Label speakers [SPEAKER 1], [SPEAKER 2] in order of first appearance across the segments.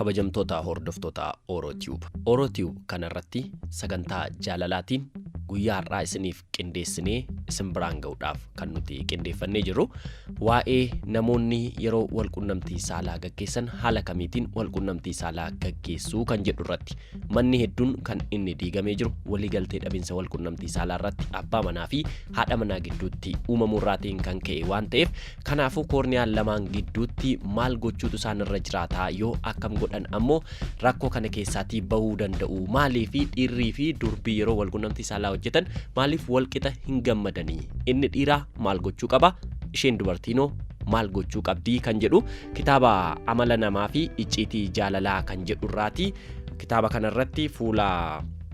[SPEAKER 1] Kabajamtoota hordoftoota OroTube. OroTube kanarratti sagantaa jaalalaatiin guyyaa har'aa isiniif qindeessinee isin biraan ga'uudhaaf kan nuti qindeeffannee jirru waa'ee namoonni yeroo walqunnamtii saalaa gaggeessan haala kamiitiin walqunnamtii saalaa gaggeessuu kan jedhu irratti manni hedduun kan inni diigamee jiru waliigaltee dhabinsa walqunnamtii saalaa irratti abbaa manaa fi haadha manaa gidduutti uumamuu irraatiin kan ka'e waan ta'eef kanaafuu koorniyaan lamaan gidduutti maal gochuutu isaan irra jiraataa yoo akkam godhan ammoo rakkoo kana keessaatii bahuu danda'u maalii fi dhiirrii fi durbii yeroo walqunnamtii saalaa hojjetan maaliif walqixa hin gammadanii inni dhiiraa maal gochuu qaba isheen dubartiinoo maal gochuu qabdii kan jedhu kitaaba amala namaa fi icciitii jaalalaa kan jedhu irraati kitaaba kanarratti fuula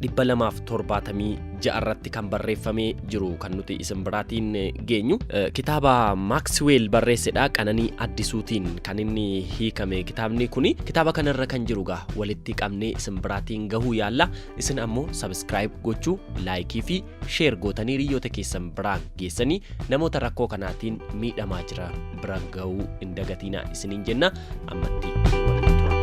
[SPEAKER 1] 276 irratti kan barreeffamee jiru kan nuti isin biraatiin geenyu kitaaba Maaksiweel barreessedha Qananii Addisuutiin kan inni hiikame kitaabni kuni kitaaba kanarra kan jiru gaa walitti qabnee isin biraatiin gahuu yaalla isin ammoo subscribe gochuu like fi share gootanii hiriyoota keessan biraan geessanii namoota rakkoo kanaatiin miidhamaa jira bira gahuu hin dagatiinaa isiniin jenna ammatti waliin tura.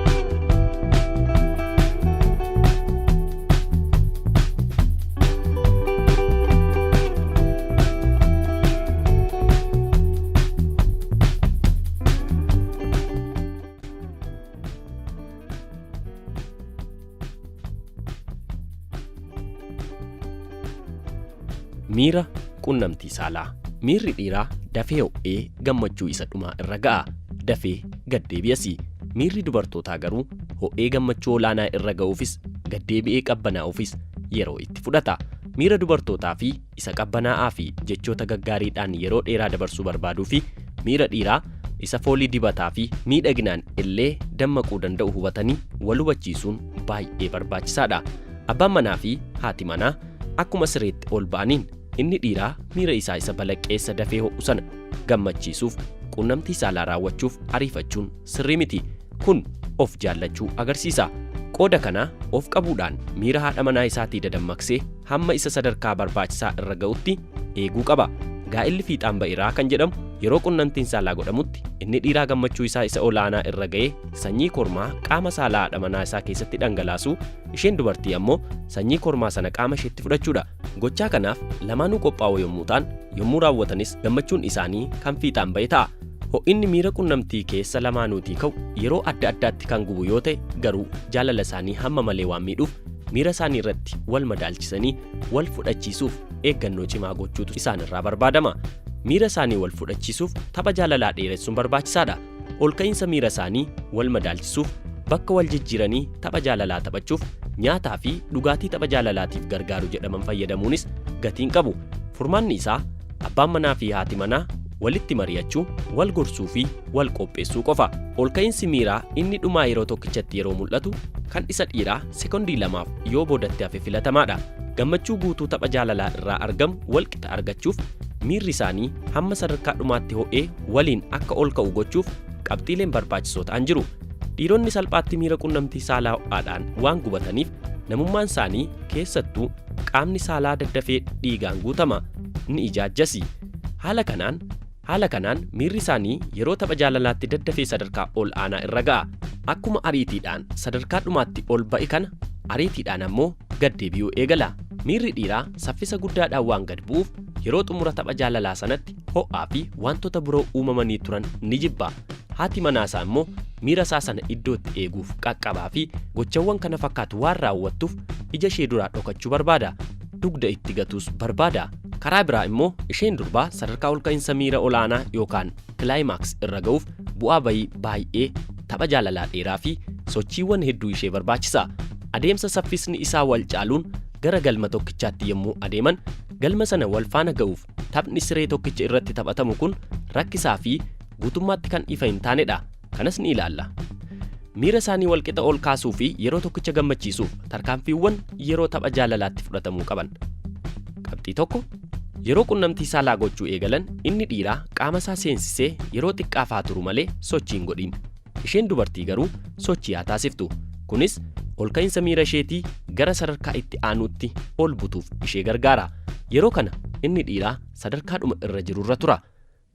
[SPEAKER 1] Miira qunnamtii saalaa. Miirri dhiiraa dafee ho'ee gammachuu isa dhumaa irra ga'a. Dafee gad deebi'asi. Miirri dubartootaa garuu ho'ee gammachuu olaanaa irra ga'uufis gad deebi'ee qabbanaa'uufis yeroo itti fudhata. Miira dubartootaa fi isa qabbanaa'aa fi jechoota gaggaariidhaan yeroo dheeraa dabarsuu barbaaduu fi miira dhiiraa isa foolii dibataa fi miidhaginaan illee dammaquu danda'u hubatanii wal hubachiisuun baay'ee barbaachisaadha. Abbaan manaa fi haati manaa akkuma sireetti ol ba'aniin inni dhiiraa miira isaa isa balaqqeessa dafee ho'u sana gammachiisuuf qunnamtii saalaa raawwachuuf ariifachuun sirrii miti. Kun of jaallachuu agarsiisa. Qooda kanaa of qabuudhaan miira haadha manaa isaatii dadammaqsee hamma isa sadarkaa barbaachisaa irra ga'utti eeguu qaba. Gaa'illi fiixaan ba'iraa kan jedhamu yeroo qunnamtiin saalaa godhamutti inni dhiiraa gammachuu isaa isa olaanaa irra ga'ee sanyii kormaa qaama saalaa haadha manaa isaa keessatti dhangalaasuu isheen dubartii ammoo sanyii kormaa sana qaama isheetti fudhachuudha. Gochaa kanaaf lamaanuu qophaa'oo yommuu ta'an yommuu raawwatanis gammachuun isaanii kan fiixaan ba'e ta'a. Ho'inni miira qunnamtii keessa lamaanuutii ka'u yeroo adda addaatti kan gubu yoo ta'e garuu jaalala isaanii hamma malee waan miidhuuf miira isaanii irratti wal madaalchisanii wal fudhachiisuuf eeggannoo cimaa gochuutu isaan irraa barbaadama. Miira isaanii wal fudhachiisuuf tapha jaalalaa dheeressuun barbaachisaadha. Olka'iinsa miira isaanii wal madaalchisuuf bakka wal jijjiiranii tapha jaalalaa taphachuuf nyaataa fi dhugaatii tapha jaalalaatiif gargaaru jedhaman fayyadamuunis gatiin qabu. Furmaanni isaa abbaan manaa fi haati manaa walitti mari'achuu, wal gorsuu fi wal qopheessuu qofa. Olka'iinsi miiraa inni dhumaa yeroo tokkichatti yeroo mul'atu kan isa dhiiraa sekondii lamaaf yoo boodatti hafe filatamaadha. Gammachuu guutuu tapha jaalalaa irraa argamu walqixa argachuuf miirri isaanii hamma sadarkaa dhumaatti ho'ee waliin akka ol ka'u gochuuf qabxiileen barbaachisoo ta'an jiru. Dhiironni salphaatti miira qunnamtii saalaa ho'aadhaan waan gubataniif namummaan isaanii keessattuu qaamni saalaa daddafee dhiigaan guutama ni ijaajjasi. Haala kanaan miirri isaanii yeroo tapha jaalalaatti daddafee sadarkaa ol aanaa irra ga'a. Akkuma ariitiidhaan sadarkaa dhumaatti ol ba'e kana ariitiidhaan ammoo gad deebi'uu eegala. Miirri dhiiraa saffisa guddaadhaan waan gad bu'uuf yeroo xumura tapha jaalalaa sanatti ho'aa fi wantoota biroo uumamanii turan ni jibba. Haati manaa isaa immoo miira isaa sana iddootti eeguuf qaqqabaa fi gochawwan kana fakkaatu waan raawwattuuf ija ishee duraa dhokachuu barbaada. Dugda itti gatuus barbaada. Karaa biraa immoo isheen durbaa sadarkaa olka'iinsa miira olaanaa yookaan kilaayimaaks irra ga'uuf bu'aa bayii baay'ee tapha jaalalaa dheeraa fi sochiiwwan hedduu ishee barbaachisa. Adeemsa saffisni isaa wal caaluun gara galma tokkichaatti yommuu adeeman galma sana wal faana ga'uuf taphni siree tokkicha irratti taphatamu kun rakkisaa fi guutummaatti kan ifa hin taanedha. Kanas ni ilaalla. Miira isaanii walqixa ol kaasuu fi yeroo tokkicha gammachiisuuf tarkaanfiiwwan yeroo tapha jaalalaatti fudhatamuu qaban. Qabxii tokko yeroo qunnamtii saalaa gochuu eegalan inni dhiiraa qaama isaa seensisee yeroo xiqqaaf haa turu malee sochii hin godhin. Isheen dubartii garuu sochii haa taasiftu. Kunis olka'iinsa miira isheetii gara sadarkaa itti aanuutti ol butuuf ishee gargaara. Yeroo kana inni dhiiraa sadarkaa dhuma irra jirurra tura.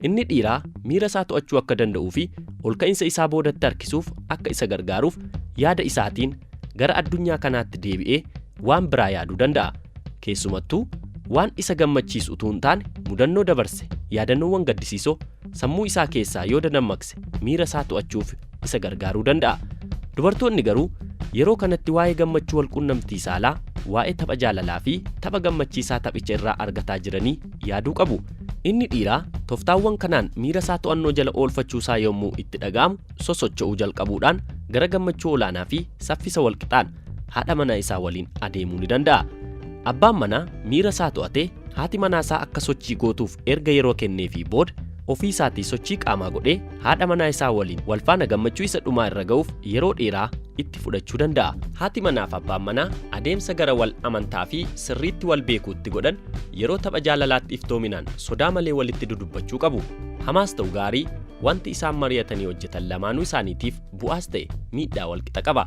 [SPEAKER 1] Inni dhiiraa miira isaa to'achuu akka danda'uu fi olka'iinsa isaa boodatti harkisuuf akka isa gargaaruuf yaada isaatiin gara addunyaa kanaatti deebi'ee waan biraa yaaduu danda'a. Keessumattuu waan isa gammachiisu utuu hin taane mudannoo dabarse yaadannoowwan gaddisiisoo sammuu isaa keessaa yoo dadammaqse miira isaa to'achuuf isa gargaaruu danda'a. Dubartoonni garuu yeroo kanatti waa'ee gammachuu walqunnamtii saalaa, waa'ee tapha jaalalaa fi tapha gammachiisaa taphicha irraa argataa jiranii yaaduu qabu. Inni dhiiraa tooftaawwan kanaan miira isaa to'annoo jala oolfachuu isaa yommuu itti dhaga'amu sosocho'uu jalqabuudhaan gara gammachuu olaanaa fi saffisa walqixaan haadha manaa isaa waliin adeemuu ni danda'a. Abbaan manaa miira isaa to'atee haati manaa isaa akka sochii gootuuf erga yeroo kenneefii booda ofii isaatii sochii qaamaa godhee haadha manaa isaa waliin walfaana gammachuu isa dhumaa irra ga'uuf yeroo dheeraa itti fudhachuu danda'a. Haati manaa fi abbaan manaa adeemsa gara wal amantaa fi sirriitti wal beekuutti godhan yeroo tapha jaalalaatti iftoominaan sodaa malee walitti dudubbachuu qabu. Hamaas ta'u gaarii wanti isaan mari'atanii hojjetan lamaanuu isaaniitiif bu'aas ta'e miidhaa walqixa qaba.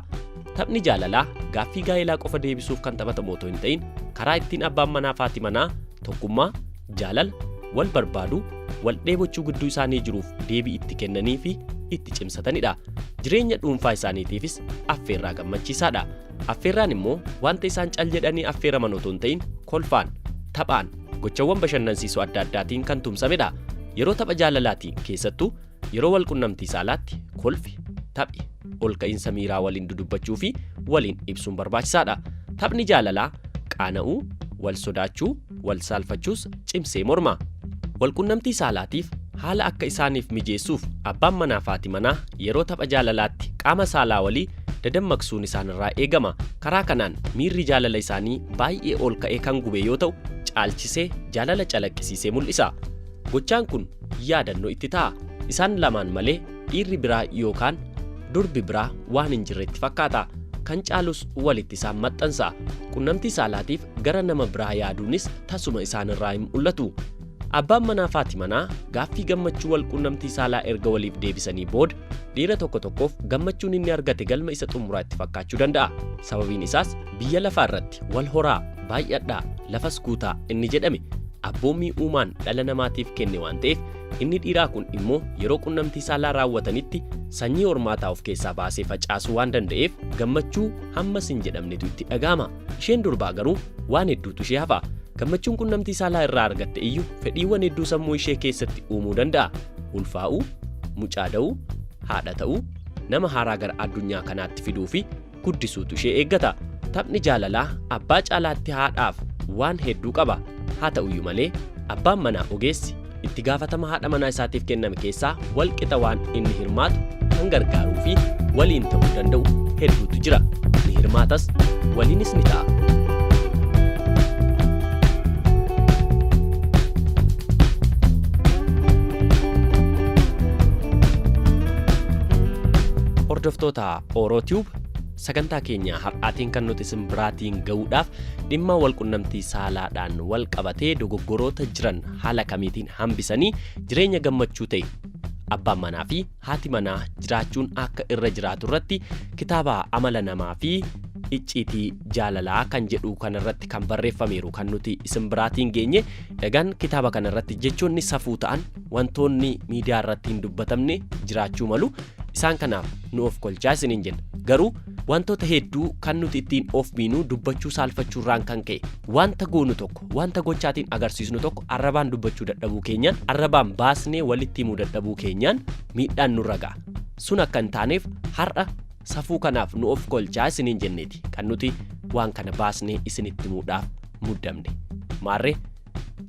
[SPEAKER 1] Taphni jaalalaa gaaffii gaa'elaa qofa deebisuuf kan taphatamu otoo hin ta'in karaa ittiin abbaan manaa fi haati manaa tokkummaa, jaalala, wal barbaaduu, wal dheebochuu gidduu isaanii jiruuf deebii itti kennanii fi itti cimsatanidha. Jireenya dhuunfaa isaaniitiifis affeerraa gammachiisaadha. Affeerraan immoo wanta isaan cal jedhanii affeeraman otoo hin ta'in kolfaan, taphaan, gochawwan bashannansiisoo adda addaatiin kan tumsamedha. Yeroo tapha jaalalaatiin keessattuu yeroo wal qunnamtii saalaatti kolfi, taphi, ol ka'iinsa miiraa waliin dudubbachuu fi waliin ibsuun barbaachisaadha. Taphni jaalalaa qaana'uu, wal sodaachuu, wal saalfachuus cimsee morma. Walqunnamtii saalaatiif haala akka isaaniif mijeessuuf abbaan manaa fi haati manaa yeroo tapha jaalalaatti qaama saalaa walii dadammaqsuun isaanirraa eegama. Karaa kanaan miirri jaalala isaanii baay'ee ol ka'ee kan gube yoo ta'u caalchisee jaalala calaqqisiisee mul'isa. Gochaan kun yaadannoo itti ta'a. Isaan lamaan malee dhiirri biraa yookaan durbi biraa waan hin jirretti fakkaata. Kan caalus walitti isaan maxxansa. Qunnamtii saalaatiif gara nama biraa yaaduunis tasuma isaanirraa hin mul'atu. Abbaan manaa fi haati manaa gaaffii gammachuu wal qunnamtii saalaa erga waliif deebisanii booda dhiira tokko tokkoof gammachuun inni argate galma isa xumuraa itti fakkaachuu danda'a. Sababiin isaas biyya lafaa irratti wal horaa, baay'adhaa, lafas guutaa inni jedhame abboommii uumaan dhala namaatiif kenne waan ta'eef inni dhiiraa kun immoo yeroo qunnamtii saalaa raawwatanitti sanyii hormaataa of keessaa baasee facaasuu waan danda'eef gammachuu hammas hin jedhamnetu itti dhaga'ama. Isheen durbaa garuu waan hedduutu ishee hafa. Gammachuun qunnamtii saalaa irraa argatte iyyuu fedhiiwwan hedduu sammuu ishee keessatti uumuu danda'a. Ulfaa'uu, mucaa da'uu, haadha ta'uu, nama haaraa gara addunyaa kanaatti fiduu fi guddisuutu ishee eeggata. Taphni jaalalaa abbaa caalaatti haadhaaf waan hedduu qaba. Haa ta'uyyuu malee abbaan manaa ogeessi itti gaafatama haadha manaa isaatiif kenname keessaa walqixa waan inni hirmaatu kan gargaaruu fi waliin ta'uu danda'u hedduutu jira. Ni hirmaatas, waliinis ni ta'a. Hordoftoota OroTube sagantaa keenya har'aatiin kan nuti isin biraatiin ga'uudhaaf dhimma walqunnamtii saalaadhaan wal qabatee dogoggoroota jiran haala kamiitiin hambisanii jireenya gammachuu ta'e abbaan manaa fi haati manaa jiraachuun akka irra jiraatu irratti kitaaba amala namaa fi icciitii jaalalaa kan jedhu kanarratti kan barreeffameeru kan nuti isin biraatiin geenye. Egaan kitaaba kanarratti jechoonni safuu ta'an wantoonni miidiyaa irratti hin dubbatamne jiraachuu malu. Isaan kanaaf nu of kolchaa isiniin jenna. Garuu wantoota hedduu kan nuti ittiin of miinuu dubbachuu saalfachuurraan kan ka'e wanta goonu tokko wanta gochaatiin agarsiisnu tokko arrabaan dubbachuu dadhabuu keenyaan arrabaan baasnee walitti himuu dadhabuu keenyaan miidhaan nurra ga'a. Sun akka hin taaneef har'a safuu kanaaf nu of kolchaa isiniin jenneeti kan nuti waan kana baasnee isinitti himuudhaaf muddamne. Maarree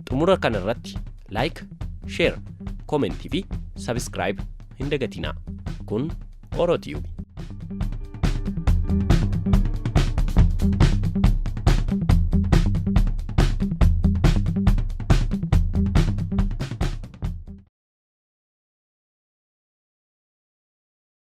[SPEAKER 1] xumura kanarratti like, share, comment fi subscribe hin dagatinaa. Kun OroTube.